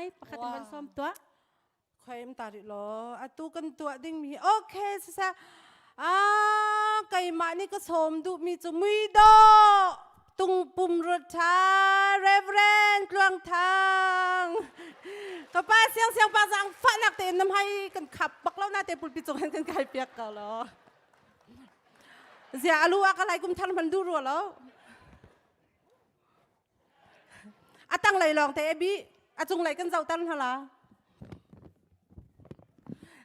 lai pakhat in van som tuah. Khoim ta rih law atu kan tuah ding mi okay sisa ah keimah nih ka sawm duh mi cu muidawh tungpum rutha Reverend Tluang Thang ka pa siang siang pa zang fahnak tein nam hai kan khap bak lo na te pulpit cung kan kai piak ko lo zia alu a ka lai kum thar man du ru lo A tanglei lawng te a bih. A cunglei kan zohter hna la.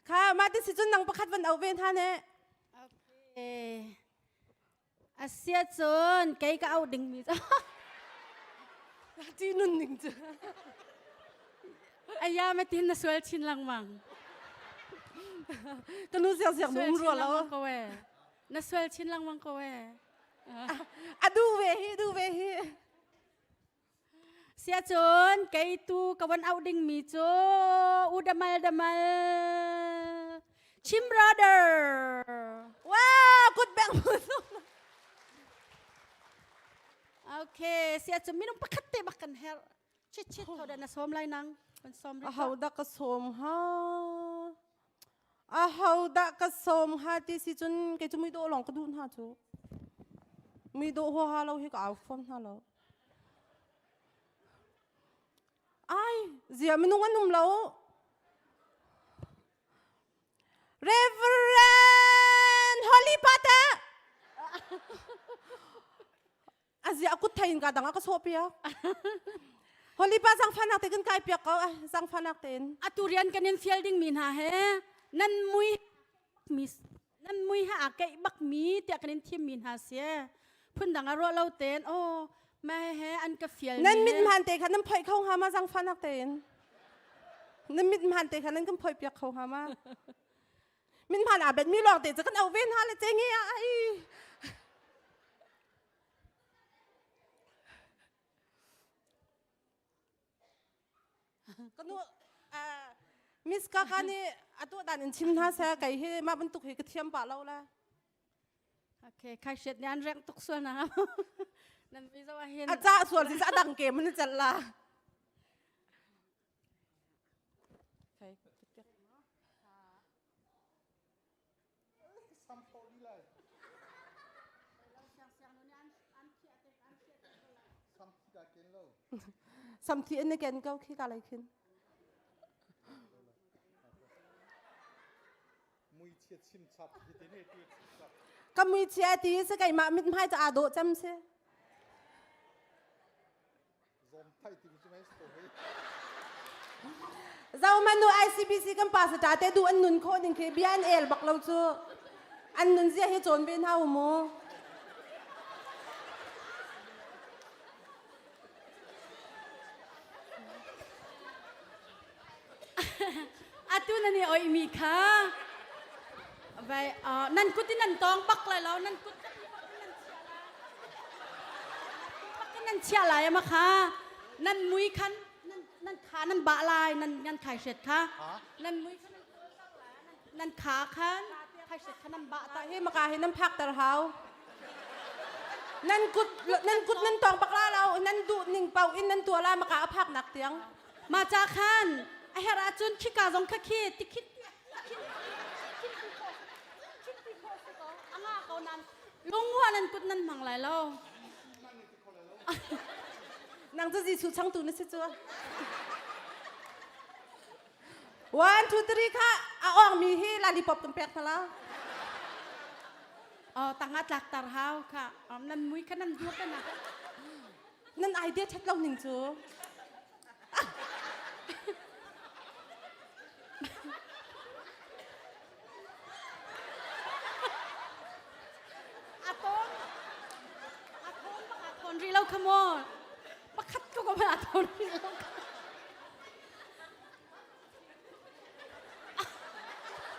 Kha mah ti si cun nang pakhat van au ve hna ne. Okay. Asia cun kei ka au ding mi Ti nun ning cu. Aya ma tin na sual chin lengmang. Ka nu siang siang mu um rua lo. Na sual chin lengmang ko e. A duh ve hi, duh ve hi. Sia cun kei tu ka van auh ding mi cu u damal damal Chim brother. Wow, kut beng mu. Okay, sia cun minung pakhat te bak kan herh. Chit chit tho da na som lai nang. Kan som A ho dah ka som ha? A ho dah ka som ha ti si cun kei cu mui dawh lawng ka duh hna cu. Mui dawh huaha lo hi ka au fawn hna lo. Ai, zia minung an um lo. Reverend Holy Pate! Azia kut thai in ka dang a ka sawh piak. Holy pa zangfanak te kan kai piak ko zangfanak tein. Atu rian kan in fial ding mi hna he nan mui mi nan mui ha a keih bak mi tiah kan in thim mi hna si. Phun dang a ruah lo ten oh ma he an ka fial Nan mit hman te kha nan phoi kho hnga ma zangfanak tein. Nan mit hman te kha nan kan phoi piak kho hnga ma. Min hman a bet mi lawng te cu kan au ve hna le che nge ai. Kanu Miss Kaka nih atu dan in chim hna seh kei hi mah bantuk hi ka thiam pah lo la. Okay, kai shet ni an reng tuk sual na. Nan mi zo hin. A ca sual si sa dang ke mun chal la. Samthi in na ken ko khi ka lai khin. Ka mui chia ti se keimah mit hmai ca aa dawh cem si. Zohmanh u ICBC kan pastor te duh an nun khawh ding khi bia an el bak lo cu. An nun zia hi cawn ve hna u mu. Atu nan i oih mi kha vai nan kut in nan tawng bak lai lo nan kut nan chia lai ama kha nan mui khan nan kha nan ba lai nan nan khai hret kha nan mui khan nan kha khan khai hret kha nan ba ta hi maka hi nan phak ter hau nan kut nan kut nan tong bak la lo nan duh ning pau in nan tua la maka a phak nak tiang ma cha khan a her ahcun khika zong kha khi tikhit anga ko nan lungwa nan kut nan hmang lai lo nang cu Jesuh changtu na si cu one two three kha a ong mi hi lollipop kan pek hna la oh tanga tlak tar hau kha nan mui kha nan duak na nan idea that lo ning cu A tawn a thawn bak a thawn rih lo kha maw pakhat ko ko a thawn rih lo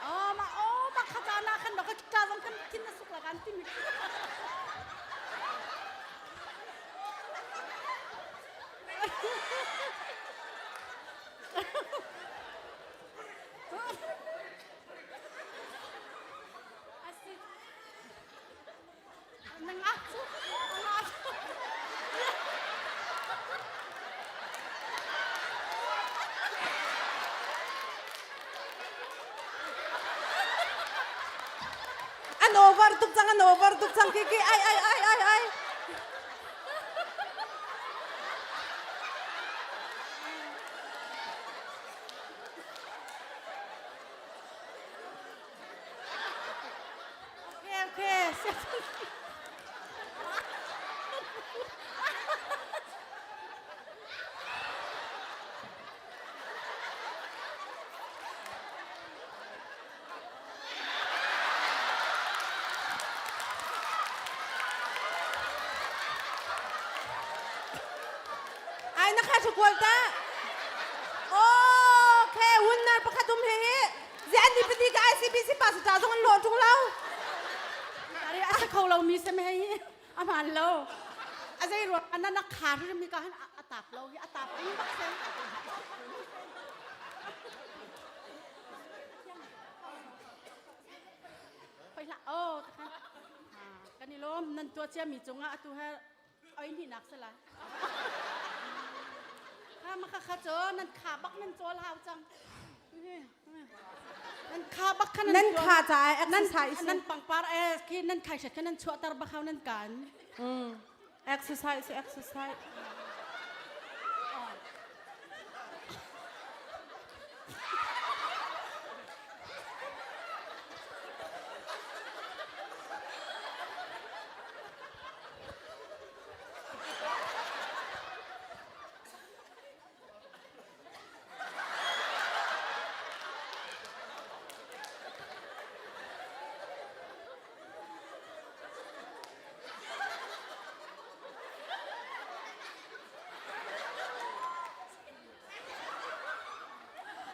Oh ma oh ma kha na khan ka ka zong kan thin na suk la kan ti mi An over tuk cang an over tuk cang ki ki ai ai ai ai ai. Okay, okay. Ai na kha kual ta. Okay, winner pakhat um he hi. Zian ni pati ka ICBC pa sa zong an lo tung lo. Ari a kho lo mi sem hei hi. A man lo. A zei ruang ana na khar mi ka han a tap lo hi a tap ding bak sem. Hoi hlah oh kan i lawm nan tuah cia mi cungah atu he oi ni nak sala kha ma kha kha cho nan kha bak nan chawl hau cang nan kha bak kha nan kha ca exercise nan pangpar e khi nan khai shat kha nan chuahtar bak hau nan kan exercise exercise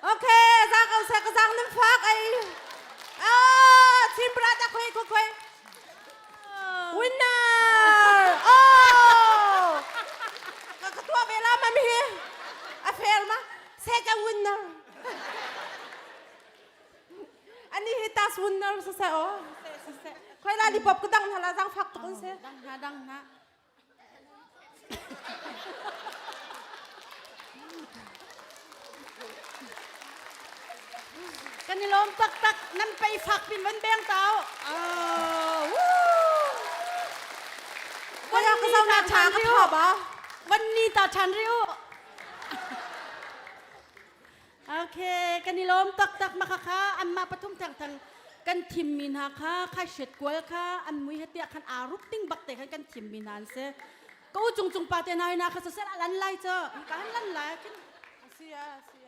Okay, zang ko sa ka zang nim fak ai. Ah, team brother khoi khoi khoi. Winner! Oh! Ka ka tua ve la ma mi hi. A fair ma. Second winner. Ani hi tas winner sa sa o. Khoi la li pop ka dang na la zang fak tuk se. Dang na dang na. Kan i lawm taktak nan pei fak pin van beng tau. Kaya ka zau na cha ka tha ba. Van ni ta chan riu. Okay, kan i lawm taktak ma kha kha an ma pathum thang thang kan thim mi hna kha khai hriat kual kha an mui he tiah khan aa rup ting bak te khan kan thim mi hna an si. Ko cung cung pa te na na kha sel alan lai cho ka han lan lai khin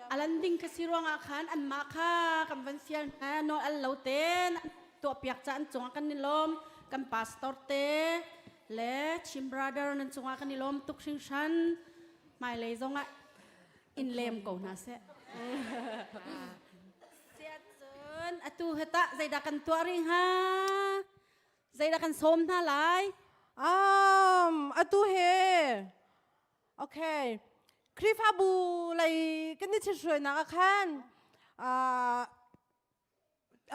alan ding kha si ruangah khan an ma kha kan van sial hna no al lo ten tuah piak cha an cungah kan i lawm kan pastor te le Chin brother nan cungah kan i lawm tuk hringhran hmailei zongah in lem ko hna seh. Siat cun atu heta zeidah kan tuah rih hnga? Zeidah kan sawm hna lai? Um, atu he. Okay. Khrihfabu lei kan i thithruainak ah khan uh,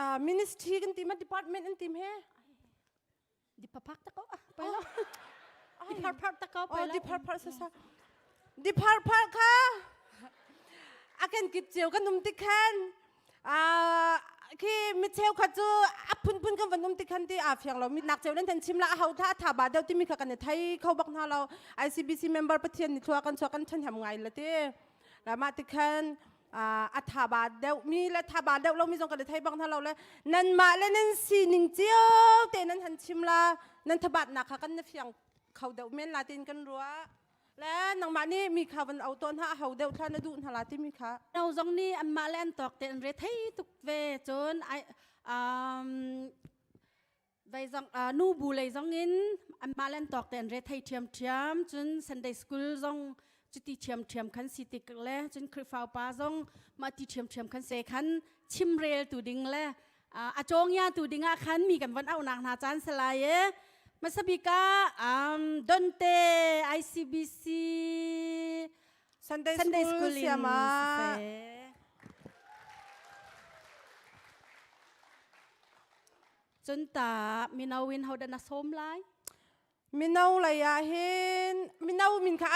uh, ministry kan ti ma department an tim he Dipapak ta ko ah pai lo. Diparpar ta ko pai lo. Diparpar sa sa. Diparpar kha a kan kip cio kan um tik khan khi mi cheu kha cu a phunphun kan van um tik khan ti a fiang lo mi nak cheu nan than chim la a ho tha tha ba deuh timi kha kan thei kho bak hna lo ICBC member Pathian ni thlua kan chuak kan than ham ngai la ti la ma ti khan a tha ba deuh mi le tha ba deuh lo mi zong kan i thei bang hna lo le nan mah le nan sining cio te nan han chim la nan thabat nak kha kan na fiang kho deuh men la tin kan ruah le nangmah nih mi kha van au tawn ha a ho deuh thla na duh hna la ti mi kha no zong nih anmah le an tawk te an re thei tuk ve cun ai um Vei zong nu bu lei zong in anmah le an tawk te an re thei ṭhiamṭhiam cun Sunday school zong cuti ṭhiamṭhiam khan si tik le cun Khrihfa upa zong mah ti ṭhiamṭhiam khan se khan chimrel tu ding le a cawngya tu ding ah khan mi kan von auhnak hna caan salai e hmasabik ah Donte ICBC Sunday, Sunday School, school in Cun ta mino in hodah na sawm lai? Mino lei ah hin mino min kha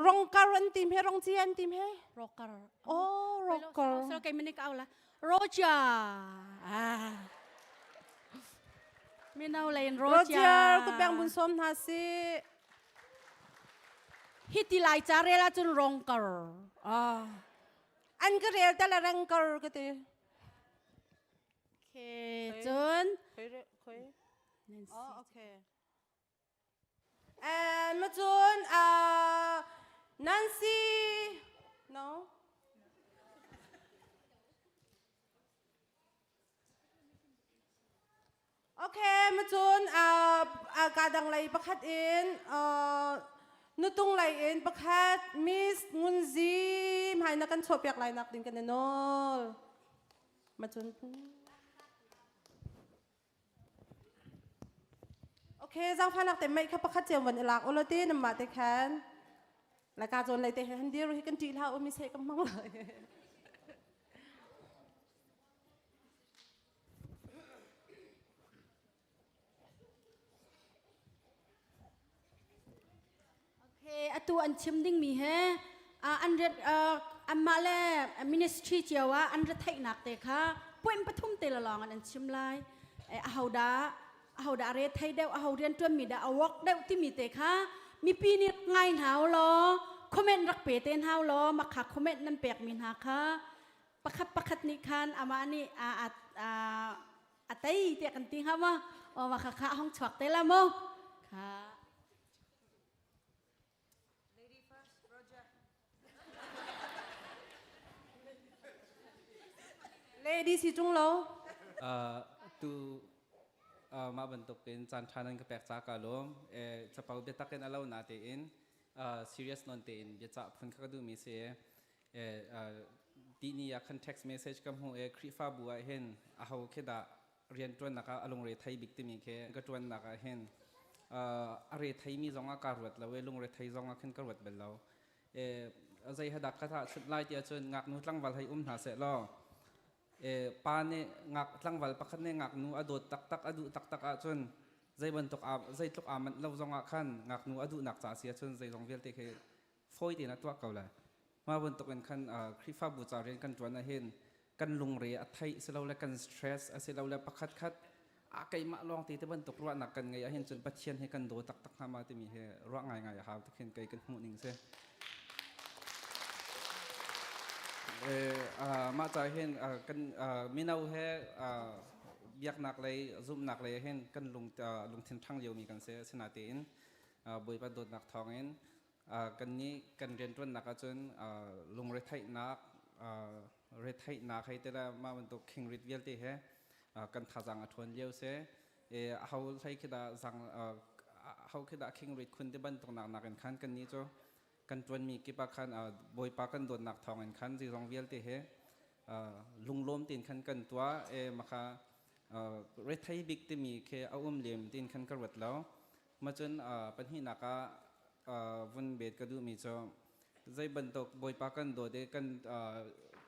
rongkar an tim he rongci an tim he. Rocker. Oh, rocker. So kei manik au la. Roja. Ah. Mino lein Roger Roger. ku peng bun som hna si. Hi ti lai ca rel ahcun rongkar. Ah. An ka rel te la rengkar ka ti. Okay, cun Khoi khoi. Oh, okay. And macun Nancy no Okay, macun ka dang lei pakhat in nutung lei in pakhat Miss Ngunzi hmai na kan chuahpiak lai nak ding kan i nawl. Macun Okay, zaangfahnak te mei kha pakhat cio van i lak ulaw ti nan mah te khan. Laka zawn lei te han dir hi kan ṭih hlah u mi seh kan hmang lai. Okay, atu an chim dingmi he an ret anmah le ministry cio ah an retheihnak te kha point pathum te lawng an chim lai. Ahodah ahodah re thei deuh aho rian tuanmi dah a work deuh timi te kha mipi nih ngai hna law comment rak pe te hna law makha comment nan pekmi hna kha pakhat pakhat nih khan amah nih a a a tei tiah kan ti hnga maw aw ma kha kha hong chuak te la mu kha Lady first, Roger. Lady si chung lo. Tu mah bantuk in caan ṭha nan ka pek ca ka lawm. Capo biatak in a lo na tein serious non tein biacah phun kha ka duhmi si. Tihni ah khan text message ka hmuh i Khrihfabu ah hin aho khi dah rianṭuannak ah a lungre thei bik timi khi ka ṭuannak ah hin a re theimi zong ah kaa ruat lo i lungre thei zong ah khin ka ruat bal lo. Zei ha dah ka tahchunh lai ti ahcun ngaknu tlangval hei um hna seh law pa nih ngak tlangval pakhat nih ngaknu a dawt taktak a duh taktak ahcun zei bantuk zeitluk aa manh lo zong ah khan ngaknu a duhnak ca si ahcun zeizong vialte khi fawi tein a tuah ko lai. Mah bantuk in khan Khrihfabu ca rian kan ṭuan ahhin kan lungre a theih silole kan stress asilole pakhat khat a keimah lawng te te bantuk ruahnak kan ngei ahhin cun Pathian he kan daw taktak hnga ma timi hi ruah ngaingai a hau ti khin kei kan hmuh ning si. Mah ca hin kan mino he biaknak lei zumhnak lei hin kan lung lungthin ṭhang liomi kan si asinain Bawipa dawtnak thawngin Kannih kan rianṭuannak ahcun lungretheihnak retheihnak hei tila mah bantuk khingrit vialte he kan thazaang a ṭhawn lio si. Aho hlei khi dah zang aho khi dah khingrit khun ti bantuk nak nakin khan kannih cu kan ṭuanmi kip ah khan Bawipa kan dawtnak thawngin khan zeizong vialte he lunglawm tein khan kan tuah. Maka rethei bik timi khi a um lem tiin khan ka ruat lo. Macun pahnihnak ah vun bet ka duhmi cu zei bantuk Bawipa kan dawt i kan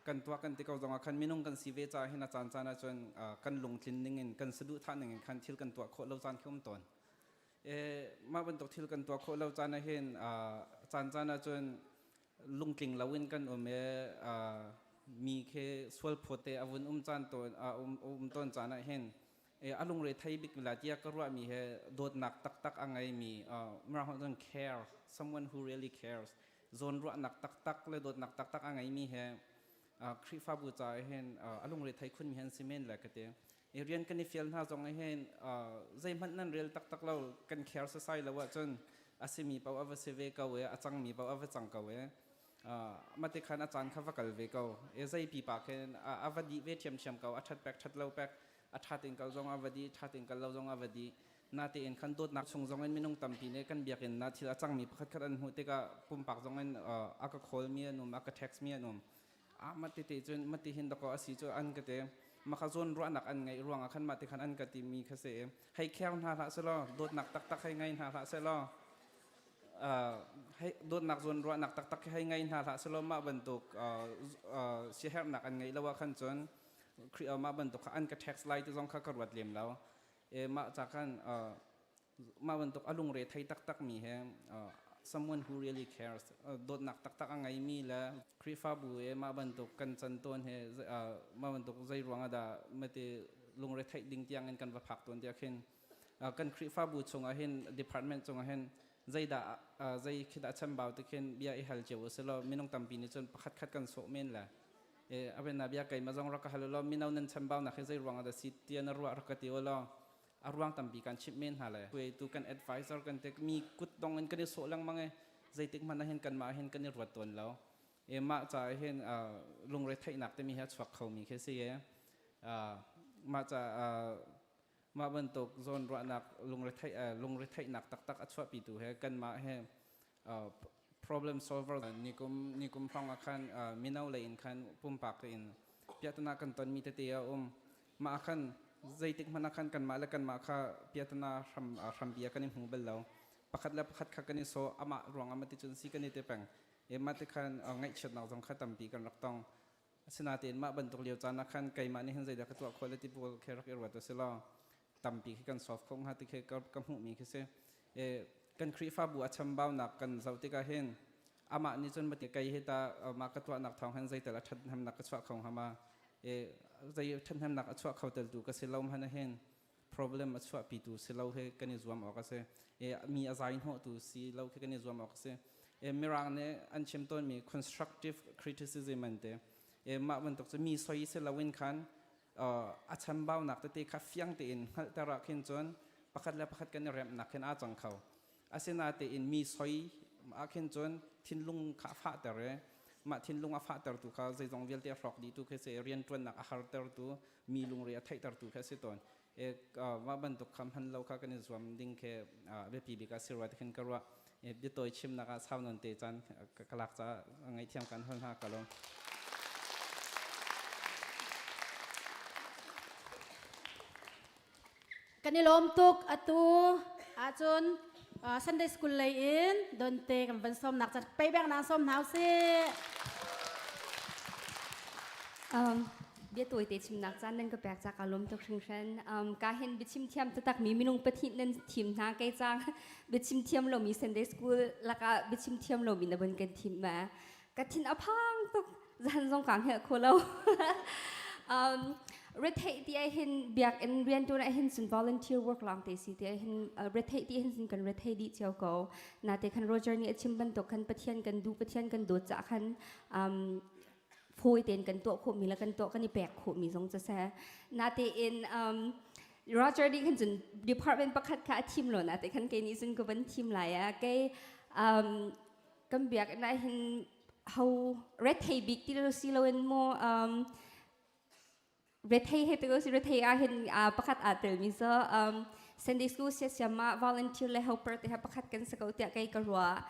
kan tuah kan ti ko zongah khan minung kan si ve caah hin a caan caan ahcun kan lungtlin ning in kan saduhthah ning in khan thil kan tuah khawh lo caan khi um tawn. Mah bantuk thil kan tuah khawh lo caan ah hin caan caan ahcun lungtling loin kan um i mi khi sual phawt te a vun um caan tawn um tawn caan ah hin a lungre thei bik la tiah ka ruahmi he dawtnak taktak a ngeimi mirang cun care, someone who really cares, zawn ruahnak taktak le dawtnak taktak a ngeimi he Khrihfabu caah hin a lungre thei khunmi han si men le ka ti. I rian kan i fial hna zong hin zeihmanh nan rel taktak lo, kan care sasai lo ahcun a simi paoh a va si ve ko i a cangmi paoh a va cang ko i mate khan a caan kha va kal ve ko i zei pipa khin a va dih ve ṭhiamṭhiam ko, a ṭhat pek ṭhat lo pek a ṭha tein kal zong a va dih, ṭha tein kal lo zong a va dih. Natein khan dawtnak chung zong in minung tampi nih kan biakinn ah thil a cangmi pakhat khat an hmuh tikah pumpak zong in a ka call mi an um, a ka text mi an um. Ah mah tete cun mati hin dakaw a si cu an ka ti. Maka zawn ruahnak an ngeih ruangah khan mah ti khan an ka timi kha si. Hei care hna hlah selaw, dawtnak taktak hei ngei hna hlah selaw, hei dawtnak zawn ruahnak taktak hei ngei hna hlah selaw mah bantuk siaherhnak an ngeih lo ah khan cun Khrih mah bantuk kha an ka text lai ti zong kha ka ruat lem lo. E mah ca khan mah bantuk a lungre thei taktak mi he, someone who really cares, dawtnak taktak a ngeimi le Khrihfabu e mah bantuk kan chan tawn he, mah bantuk zei ruang ah dah mate lungre theih ding tiang in kan va phak tawn tiah khin. Kan Khrihfabu chungah hin department chungah hin zeidah zei khi dah chambau ti khin bia i hal cio usih law minung tampi nih cun pakhat khat kan sawh men le a bia keimah zong rak ka hal law mino nan chambau nak hi zei ruang ah dah si tiah na ruah rak ka ti law a ruang tampi kan chimh men hna le tu kan advisor kan te mi kut dong in kan i sawh lengmang e zeitik hmanh ah hin kanmah hin kan i ruat tawn lo. E mah ca hin lungre theihnak timi hi a chuak khomi khi si e mah ca mah bantuk zawn ruahnak lungretheihnak taktak a chuahpitu he kanmah he problem solver nikum nikum hrawng ah khan mino lei in khan pumpak in piahtana kan tonmi tete a um. Mah ah khan zeitik hmanh ah khan kanmah le kanmah kha piahtana hram hrambi ah kan i hmu bal lo. Pakhat le pakhat kha kan i sawh, amah ruang ah mati cun si kan i te peng. E mah ti khan ngaihchiatnak zong kha tampi kan rak tong. Asinain mah bantuk lio caan ah khan keimah nih hin zeidah ka tuah khawh le ti pawl khi rak i ruat u si law tampi khi kan solve khawh hnga ti khi ka hmuhmi khi si. E, kan Khrihfabu a chambaunak kan zoh tikah hin amah nih cun mati kei hi ta mah ka tuahnak thawng hin zeital a ṭhathnemnak ka chuah kho hnga ma? E, zei ṭhathnemnak a chuah kho tel tu ka si lo hmanh hin problem a chuahpitu si lo hi kan i zuam awk a si. E, mi a zai hnawhtu si lo khi kan i zuam awk a si. E, Mirang nih an chim tawnmi constructive criticism an ti. E, mah bantuk cu mi soi si loin khan a chambaunak tete kha fiang tein hngalhter ah khin cun pakhat le pakhat kan i remnak khin aa cang kho. Asinain mi soi ah khin cun thinlung kha a fahter i mah thinlung a fahtertu kha zeizong vialte a hrawk dihtu khi si, rianṭuannak a hartertu, mi lungre a theihtertu khi a si tawn. E, mah bantuk kha hman lo kha kan i zuam ding khi biapi bik a si rua ti khin ka ruah. E, biatawi chimnak ah sau nawn te caan ka lak caah ngaihthiam kan hal hna ka lawm. Kan i lawm tuk. Atu ahcun Sunday School lei in donte kan van sawmnak ca pei bek nang sawm hna usih. Bia tawite chimnak caan nan ka pek ca ka lawm tuk hringhran. Ka hin biachim thiam taktak mi minung pathih nan thim hna kei cang biachim thiam lomi Sunday School lakah biachim thiam lomi na bon kan thim ma. Ka thin a phang tuk, zan zong kaa hngelh kho lo. Retheih ti ai hin biakinn riantuan ah hin cun volunteer work lawng te si ti ai hin retheih ti hin cun kan rethei dih cio ko. Nate khan Roger nih a chim bantuk khan Pathian kan duh, Pathian kan dawt cah khan fawi tein kan tuah khawhmi le kan tuah kan i pek khawhmi zong cu seh. Natein Roger nih khan cun department pakhat kha a thim lo, nate khan kei nih cun ka van thim lai a kei kan biakinn ah hin ho rethei bik ti lo si loin maw rethei he ti si rethei ah hin pakhat aa telmi cu Sunday school siasiam ah volunteer le helper te ha pakhat kan si ko tiah kei ka ruah.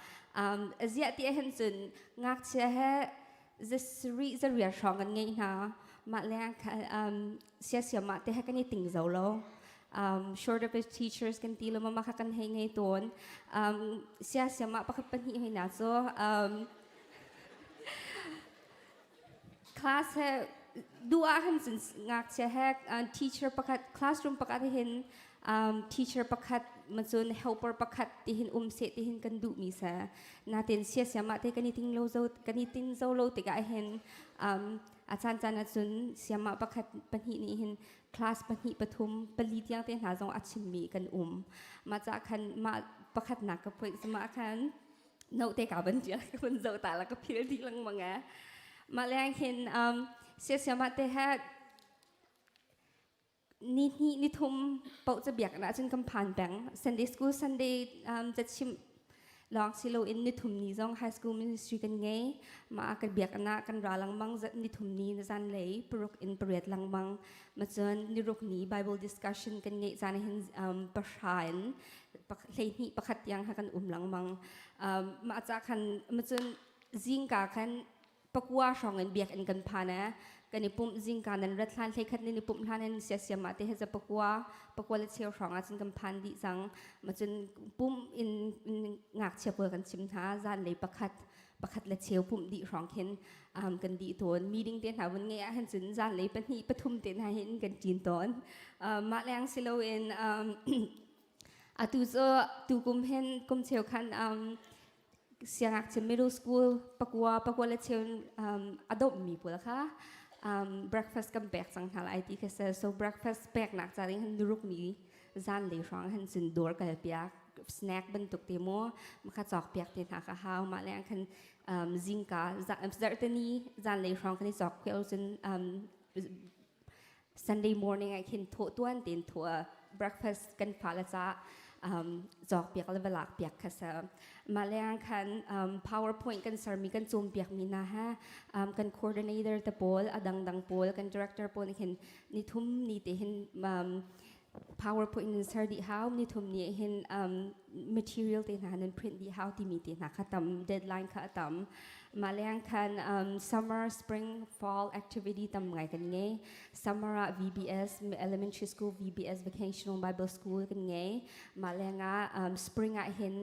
Ziah ti ahhin cun ngakchia he zasarih zariat hrawng kan ngei hna. Mah leng siasiam ah te he kan i ting zo lo. Short of teachers kan ti lo ma kha kan hei ngei tawn. Siasiam ah pakhat pahnih hei na cu class he du ah han cun ngakchia he teacher pakhat classroom pakhat hin teacher pakhat macun helper pakhat ti hin um se ti hin kan duh mi sa natin siasiam ah te kan i ting lo zo kan i ting zo lo tikah hin a caan caan ahcun siamah pakhat pahnih nih hin class pahnih pathum pali tiang te hna zong a chimmi kan um. Mah ca khan mah pakhatnak ka point sama khan no te ka ban tia ka ban zo ta la ka phil dih lengmang e. Mah leng hin siasiama te he ni hnih ni thum paoh ca biak na cun kan phan peng. Sunday school Sunday ca chim lawng si loin nithum ni zong high school ministry kan ngei. Mah kan biakinn ah kan ra lengmang. Nithum ni zanlei paruk in pariat lengmang. Macun niruk ni Bible discussion kan ngeih caan hin pahra in 12 pakhat tiang ha kan um lengmang. Mah ca khan macun zingka khan pakua hrawng in biakinn kan phan e. Kan i pumh zingka nan rat hlan hleikhat nan i pumh hlan in siasiam ah te he za pakua pakua le cheu hrawng ah cun kan phan dih cang. Ma cun pumh in ngakchia pawl kan chim hna, zan lei pakhat pakhat le cheu pumh dih hrawng khin kan dih tawn. Meeting te hna vun ngei ah hin cun zan lei pahnih pathum te hna hin kan ṭin tawn. Mah leng si loin atu cu tukum hin kum cheu khan siangngakchia middle school pakua pakua le cheu a domhmi pawl kha breakfast kan pek cang hna lai ti kha si. So breakfast peknak ca ding hin nuruk ni. Zan lei hrawng han cun dawr kal piak snack bantuk te mu makha cawk piak te hna kha hau mah le khan zingka zarhteni zan lei hrawng kan i cawk khuel cun Sunday morning ah khin thawh tuan tein thawh breakfast kan fa le ca cawk piak le va lak piak kha sa mah leng khan PowerPoint kan sermi kan cawm piak mi hna ha kan coordinator te pawl a dangdang pawl kan director pawl nih khin ni thum ni te hin PowerPoint in ser dih hau ni thum ni hin material te hna nan print dih hau timi te hna kha tam deadline kha a tam mah leng khan summer spring fall activity tam ngai kan ngei summer ah VBS elementary school VBS vocational Bible school kan ngei mah leng ah spring ah hin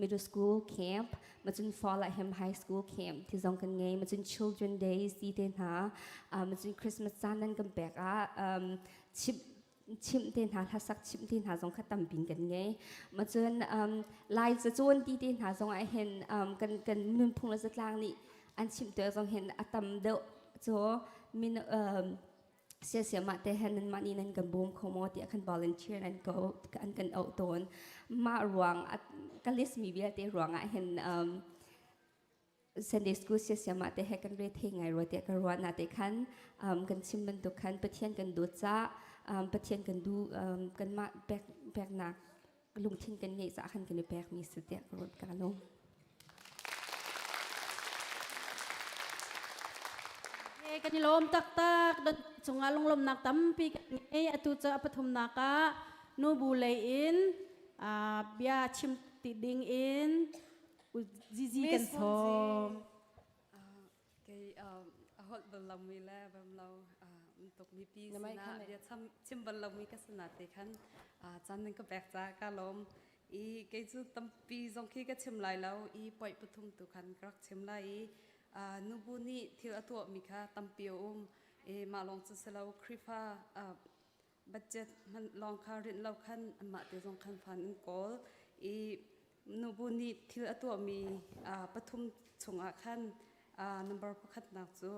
middle school camp macun fall ah hin high school camp ti zong kan ngei macun children days ti te hna macun Christmas caan nan kan pek ah chimh chimh te hna hlasak chimh te hna zong kha tampin kan ngei macun lai cacawn ti te hna zong ah hin kan kan nunphung le zatlang nih an chimh te zong hin a tam deuh cu min siasiamah te hen nan mah nih nan kan bawm kho maw tiah kan volunteer nan ko an kan auh tawn mah ruang ka list mi vialte ruang ah hin Sunday school siasiam ah te he kan re thei ngai rua tiah ka ruah na te khan kan chim bantuk khan Pathian kan dawt ca Pathian kan du kanmah pek peknak lungthin kan ngeih ca khan kan i pek mi si tiah ka ruat ka lung. Kan i lawm taktak don cungah lunglawmnak tampi kan ngei atu cu a pathumnak ah nubu lei in bia chim ti ding in Zizi kan sawm. Kei a holh bal lomi le bam lo tuk mipi sinah bia chim bal lomi ka sinah te khan caan nan ka pek ca ka lawm i kei cu tampi zong khi ka chim lai lo i point pathum tu khan ka rak chim lai i nubu nih thil a tuahmi kha tampi a um i mah lawng cu si lo Khrihfa budget hmanh lawng kha rinh lo khan anmah te zong khan fan an kawl i nubu nih thil a tuahmi pathum chungah khan number pakhatnak cu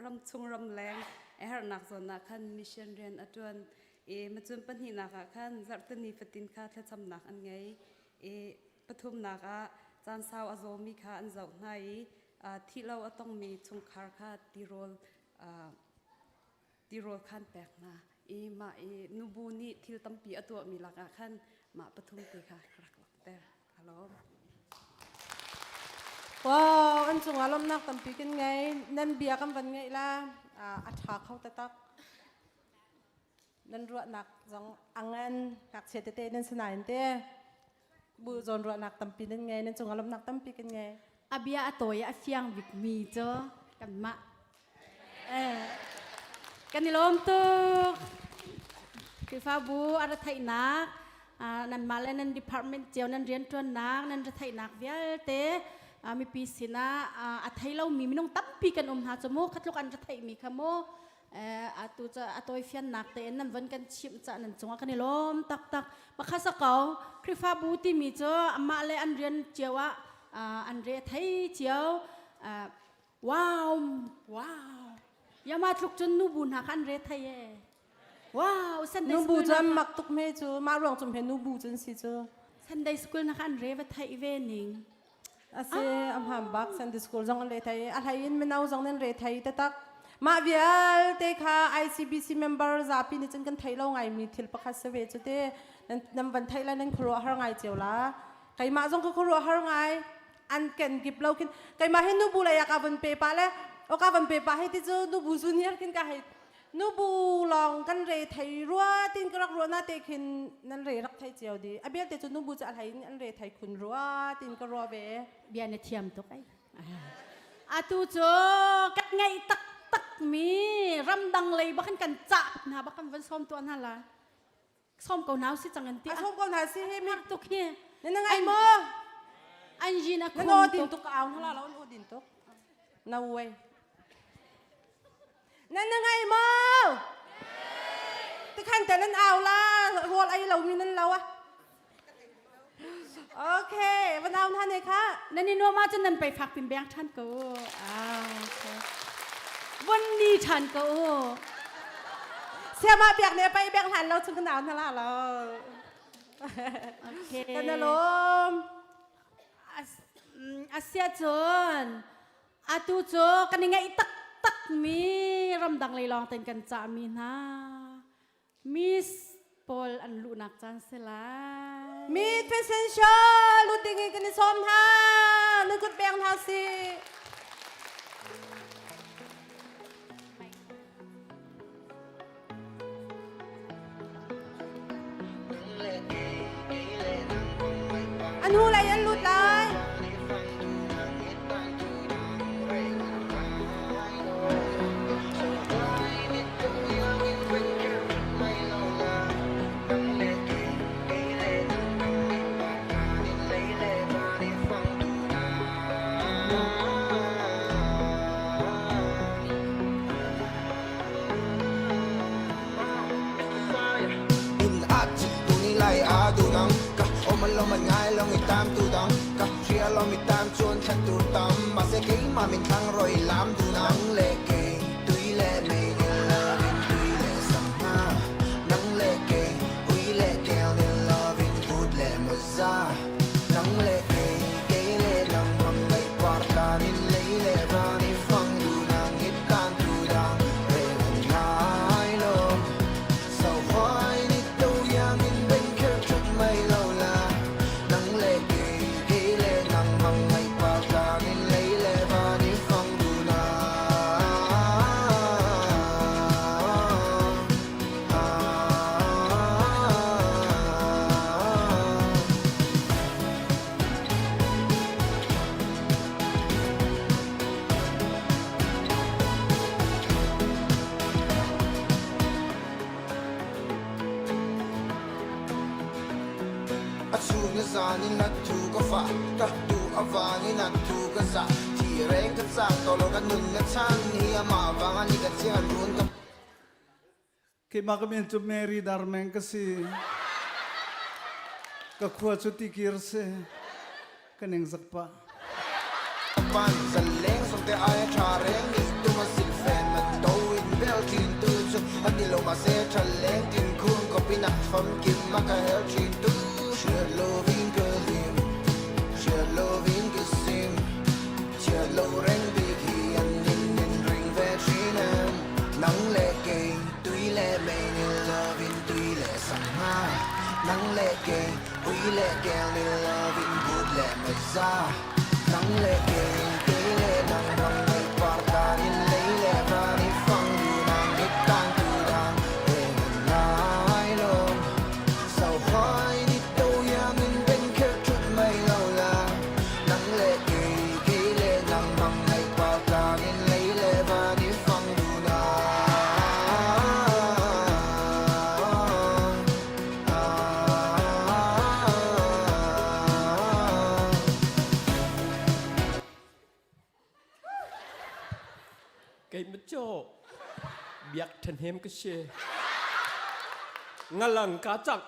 ramchung ramleng a herhnak zawn ah khan mission rian a ṭuan i macun pahnihnak ah khan zarhteni fatin kha thlacamnak an ngei i pathumnak ah caan sau a zawmi kha an zoh hna i thih lo a tongmi chungkhar kha tirawl tirawl khan pek hna i mah i nubu nih thil tampi a tuahmi lakah khan mah pathum te kha rak langhter. Ka lawm. Wow, an cungah lawmhnak tampi kan ngei. Nan bia kan van ngeih la a ṭha kho taktak. Nan ruahnak zong a ngan ngakchia tete nan si nain te bu zawn ruahnak tampi nan ngei. Nan cungah lawmhnak tampi kan ngei. A bia a tawi a fiang bikmi cu kanmah Kan i lawm tuk. Khrihfabu a ra theihnak, nanmah le nan department cio nan rianṭuannak, nan ra theihnak vialte mipi sinah a thei lomi minung tampi kan um hna cu mu khatluk an ra theihmi kha mu atu ca a tawifiannak tein nan von kan chimh ca nan cungah kan i lawm taktak. Pakhat sa ko Khrihfabu timi cu amah le an rian cio ah an re thei cio. Wow! Wow! Yama tluk cun nubu hna kha an re thei e. Wow! Sunday Nubu school cu an mak tuk me cu mah ruang cum he nubu cun si cu. Sunday school na kha an re va thei ve ning. Ase am ham bak Sunday school zong an re thei a hlei in mino zong nan re thei tatak. Mah vialte kha ICBC member zapi nih cun kan thei lo ngai mi thil pakhat se ve cu te nan van thei la nan khuaruah har ngai cio la. Keimah zong ka khuaruah har ngai. An ken kip lo khin keimah hi nubu lei ah ka vun pe pa le o ka van pe pa hei ti cu nubu junior khin ka hei nubu lawng kan re thei rua tin ka rak ruah na te khin nan re rak thei cio di a belte cu nubu cu a hlei in an re thei khun rua tin ka ruah ve. Bia na thiam tuk ai. Atu cu kan ngaih taktak mi ramdang lei bak in kan cah hna bak kan van sawm tuah hna la. Sawm ko hna si cang an ti. A sawm ko hna si hi mi tuk hi. Na ngai maw? An yin a khum tuk. Na din tuk au hala lo na din tuk. No way. Na na ngai maw? Ti khan te nan au la rual ai lo mi nan lo a. Okay, van au hna ne kha. Nan i nuam ahcun nan pei fak pin beng ṭhan ko. Ah, okay. Von ni ṭhan ko. Siama biak ne pai biak hlan lo chung kan au na la lo. Okay. Kan alom. Asia cun atu cu kan i ngaih taktak mi ramdang lei lawng ten kan cah mi hna. Miss pawl an luhnak caan si lai. Mi fashion show lut ding in kan i sawm hna. Nan kut peng hna sih. An hu lei an lut lai. Keimah ka min cu Mary Darmeng ka si. Ka khua cu tikir si. Ka ning zak pah. Kei macaw biak ṭhahnem ka si. Ngalang ka cang.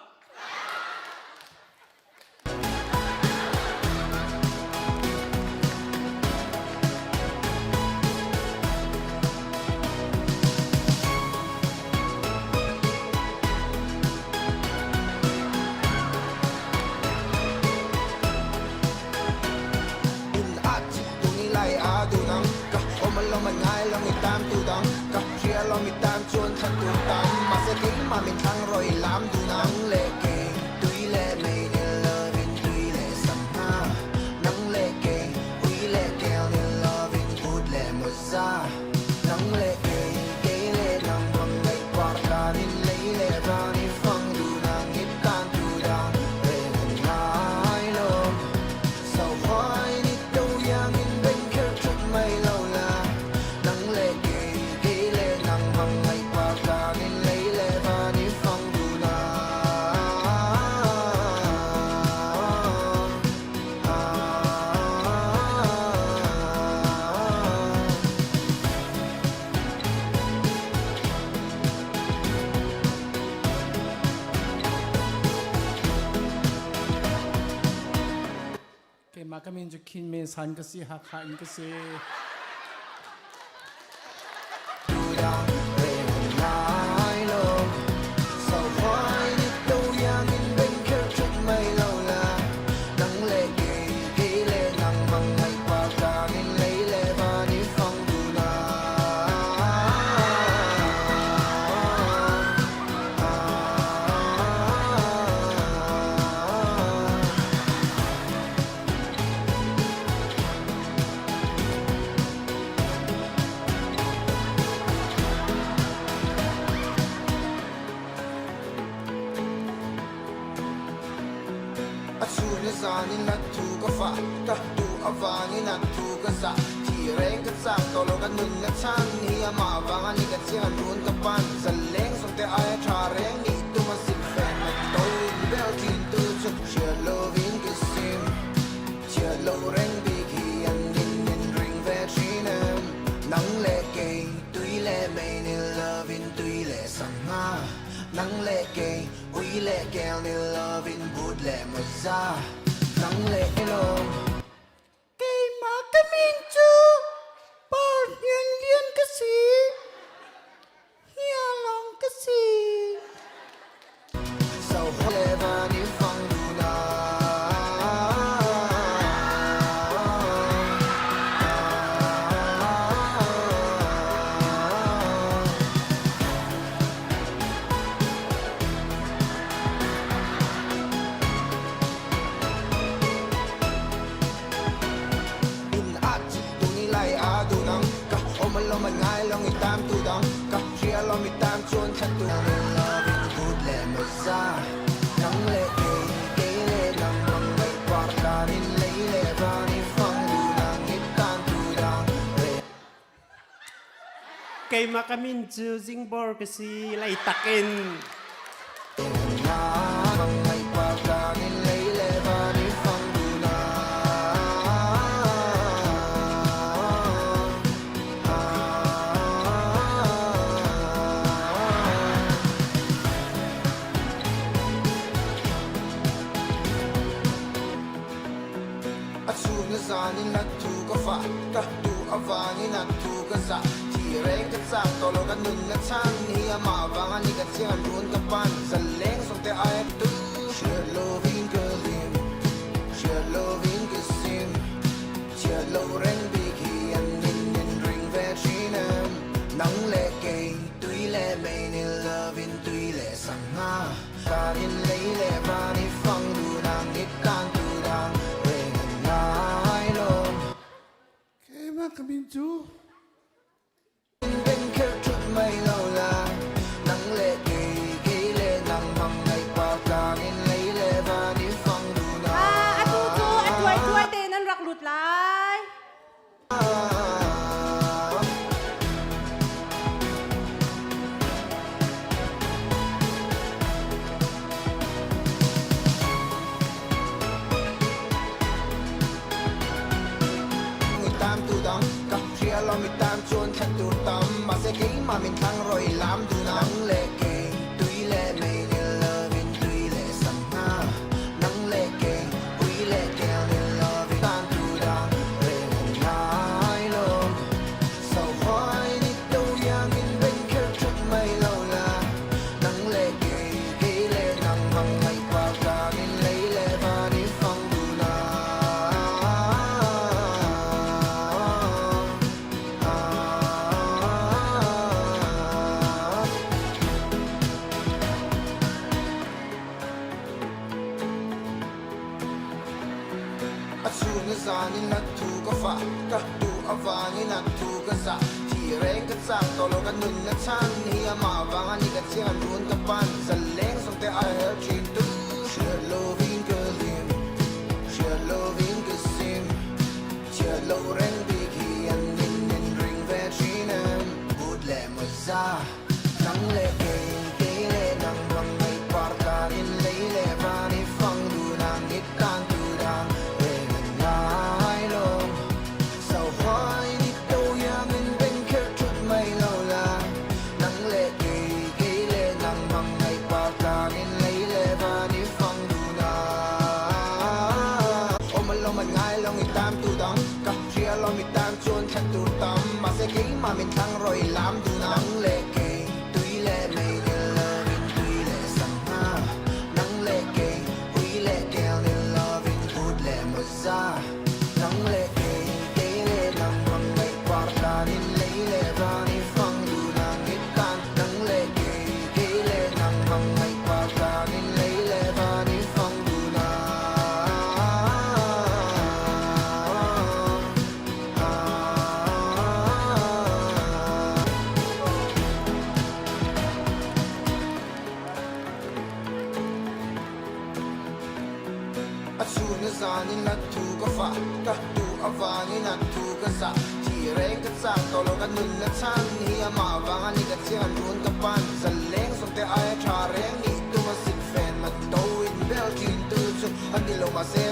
Keimah ka min cu Khin Men San ka si, Hakha in ka si. zanin na thu ka fa ka tu awangin a thu ka za thi reng ka chak to lo ka nun na chan hi ama wanga ni ka chian run ka pan zaleng som te ai tha reng ni tu ma sin fan na to bel tin tu chu chia lovin ka sim chia lo reng bi khi an nin nin ring ve thin nang le ke tui le mei ni lovin tui le sang nga nang le ke ui le kel ni lovin but le mo za nang le lo Keimah ka min cu Par Hnian Lian ka si. Hnialong ka si. So le van i fang du na. In a chi tu ni lai a du nang ka om lo ma ngai long i tam tu dang ka ria lo mi tam chuan khat tu ni love in good le mo za nang le ke ke le nang mang mai par tan in le le van i fang du nang i tan tu dang re. Keimah ka min cu Zingbor ka si Leitak in. Na mang mai par tan in le le van i fang du na. A chu na zanin na thu ka fa ka tu awangin a thu ka za thi reng ka chak to lo ka nun na chan hi ama wanga ni ka chian run ka pan zaleng som te ai tu chia lovin ka lim chia lovin ka sim chia lo reng bi khi an nin nin ring ve thin em nang le ke tui le mei ni lovin tui le sang nga ta in le le van i fang du nang i tan tu dang reng ngai lo. Keimah ka min cu Ben kher thut mai lo la nang le ke ke le nang mang ngai pa tlang in le le van i fang du na. Ah, atu cu a tuai tuai te nan rak lut lai. Mi tam tu dang ka ria lo mi tam chuan khat tu tam ma se ke ma min thang roi lam du nang le ke tui le mei ni lovin tui le sang na nang le ke ui le ke ni lovin tan tu dang re ngai lo so hoai ni tu yang in ben kher thut mai lo la nang le ke ke le nang mang mai pa tlang in le le van i fang du na. A chu na zanin na thu ka fa ka tu awangin a thu ka za thi reng ka chak to lo ka nun na chan hi ama wanga ni ka chian run ka pan zaleng som te ai hel chin tu chia lovin ka lim chia lovin ka sim chia lo reng bi khi an nin nin ring ve thin em but le mo za nang le ke ke le nang mang mai par tan in le le van i fang du nang i tan tu dang re ngai lo so hoai ni tu yang in ben kher thut mai lo la nang le ke ke le nang mang mai par tlang in le le van i fang du na om lo man ngai long i tam tu dang ka ria lo mi tam chuan khat tu tam ma se ke ma min thang roi lam du nang le ke tui le mei ni lovin tui le sang nga nang le ke ui le ke ni lovin but le mo za nang le ke ke le nang mang mai par tan in le le van i fang du nang i tan nang le ke ke le nang mang mai par tlang in le le van i fang du na. ka fa ka tu awangin a thu ka sa thi reng ka chak to lo ka nun na chan hi ama wanga ni ka chian run ka pan zaleng som te ai tha reng ni tuma sin fan ma to in bel chin tu chu ani lo ma se.